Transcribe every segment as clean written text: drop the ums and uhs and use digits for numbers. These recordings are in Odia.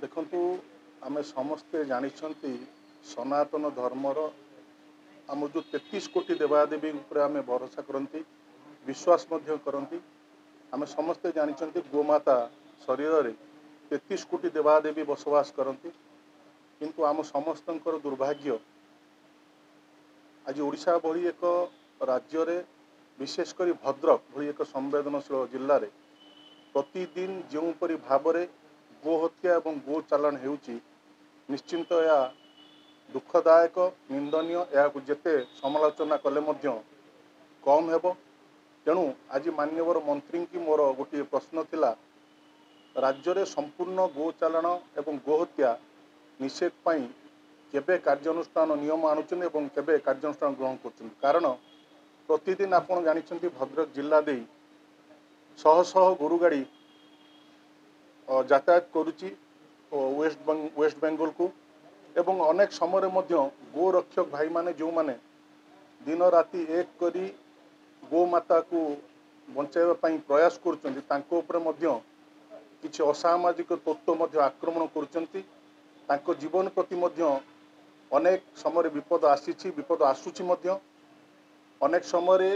ଦେଖନ୍ତୁ, ଆମେ ସମସ୍ତେ ଜାଣିଛନ୍ତି ସନାତନ ଧର୍ମର ଆମର ଯେଉଁ 33 କୋଟି ଦେବାଦେବୀ ଉପରେ ଆମେ ଭରସା କରନ୍ତି, ବିଶ୍ୱାସ ମଧ୍ୟ କରନ୍ତି। ଆମେ ସମସ୍ତେ ଜାଣିଛନ୍ତି ଗୋମାତା ଶରୀରରେ 33 କୋଟି ଦେବାଦେବୀ ବସବାସ କରନ୍ତି। କିନ୍ତୁ ଆମ ସମସ୍ତଙ୍କର ଦୁର୍ଭାଗ୍ୟ, ଆଜି ଓଡ଼ିଶା ଭଳି ଏକ ରାଜ୍ୟରେ, ବିଶେଷ କରି ଭଦ୍ରକ ଭଳି ଏକ ସମ୍ବେଦନଶୀଳ ଜିଲ୍ଲାରେ ପ୍ରତିଦିନ ଯେଉଁପରି ଭାବରେ ଗୋ ହତ୍ୟା ଏବଂ ଗୋ ଚାଲାଣ ହେଉଛି, ନିଶ୍ଚିନ୍ତ ଏହା ଦୁଃଖଦାୟକ, ନିନ୍ଦନୀୟ। ଏହାକୁ ଯେତେ ସମାଲୋଚନା କଲେ ମଧ୍ୟ କମ୍ ହେବ। ତେଣୁ ଆଜି ମାନ୍ୟବର ମନ୍ତ୍ରୀଙ୍କୁ ମୋର ଗୋଟିଏ ପ୍ରଶ୍ନ ଥିଲା, ରାଜ୍ୟରେ ସମ୍ପୂର୍ଣ୍ଣ ଗୋ ଚାଲାଣ ଏବଂ ଗୋହତ୍ୟା ନିଷେଧ ପାଇଁ କେବେ କାର୍ଯ୍ୟାନୁଷ୍ଠାନ ନିୟମ ଆଣୁଛନ୍ତି ଏବଂ କେବେ କାର୍ଯ୍ୟାନୁଷ୍ଠାନ ଗ୍ରହଣ କରୁଛନ୍ତି? କାରଣ ପ୍ରତିଦିନ ଆପଣ ଜାଣିଛନ୍ତି, ଭଦ୍ରକ ଜିଲ୍ଲା ଦେଇ ଶହ ଶହ ଗୋରୁ ଗାଡ଼ି ଯାତାୟାତ କରୁଛି ୱେଷ୍ଟ ବେଙ୍ଗଲକୁ ଏବଂ ଅନେକ ସମୟରେ ମଧ୍ୟ ଗୋରକ୍ଷକ ଭାଇମାନେ, ଯେଉଁମାନେ ଦିନ ରାତି ଏକ କରି ଗୋମାତାକୁ ବଞ୍ଚାଇବା ପାଇଁ ପ୍ରୟାସ କରୁଛନ୍ତି, ତାଙ୍କ ଉପରେ ମଧ୍ୟ କିଛି ଅସାମାଜିକ ତତ୍ତ୍ୱ ମଧ୍ୟ ଆକ୍ରମଣ କରୁଛନ୍ତି। ତାଙ୍କ ଜୀବନ ପ୍ରତି ମଧ୍ୟ ଅନେକ ସମୟରେ ବିପଦ ଆସିଛି, ବିପଦ ଆସୁଛି ମଧ୍ୟ। ଅନେକ ସମୟରେ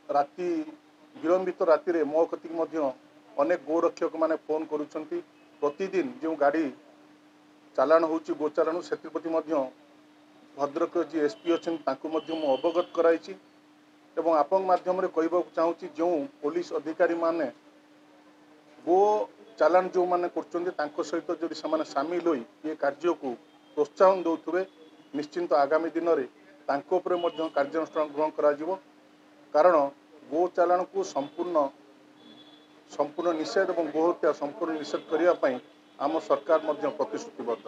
ରାତି ବିଳମ୍ବିତ ରାତିରେ ମୋ କତିକି ମଧ୍ୟ ଅନେକ ଗୋରକ୍ଷକମାନେ ଫୋନ୍ କରୁଛନ୍ତି। ପ୍ରତିଦିନ ଯେଉଁ ଗାଡ଼ି ଚାଲାଣ ହେଉଛି, ଗୋ ଚାଲାଣ, ସେଥିପ୍ରତି ମଧ୍ୟ ଭଦ୍ରକର ଯିଏ ଏସ୍ ପି ଅଛନ୍ତି ତାଙ୍କୁ ମଧ୍ୟ ମୁଁ ଅବଗତ କରାଇଛି। ଏବଂ ଆପଣଙ୍କ ମାଧ୍ୟମରେ କହିବାକୁ ଚାହୁଁଛି, ଯେଉଁ ପୋଲିସ ଅଧିକାରୀମାନେ ଗୋ ଚାଲାଣ ଯେଉଁମାନେ କରୁଛନ୍ତି, ତାଙ୍କ ସହିତ ଯଦି ସେମାନେ ସାମିଲ ହୋଇ ଏ କାର୍ଯ୍ୟକୁ ପ୍ରୋତ୍ସାହନ ଦେଉଥିବେ, ନିଶ୍ଚିନ୍ତ ଆଗାମୀ ଦିନରେ ତାଙ୍କ ଉପରେ ମଧ୍ୟ କାର୍ଯ୍ୟାନୁଷ୍ଠାନ ଗ୍ରହଣ କରାଯିବ। କାରଣ ଗୋ ଚାଲାଣକୁ ସମ୍ପୂର୍ଣ୍ଣ ନିଷେଧ ଏବଂ ଗୋହତ୍ୟା ସମ୍ପୂର୍ଣ୍ଣ ନିଷେଧ କରିବା ପାଇଁ ଆମ ସରକାର ମଧ୍ୟ ପ୍ରତିଶ୍ରୁତିବଦ୍ଧ।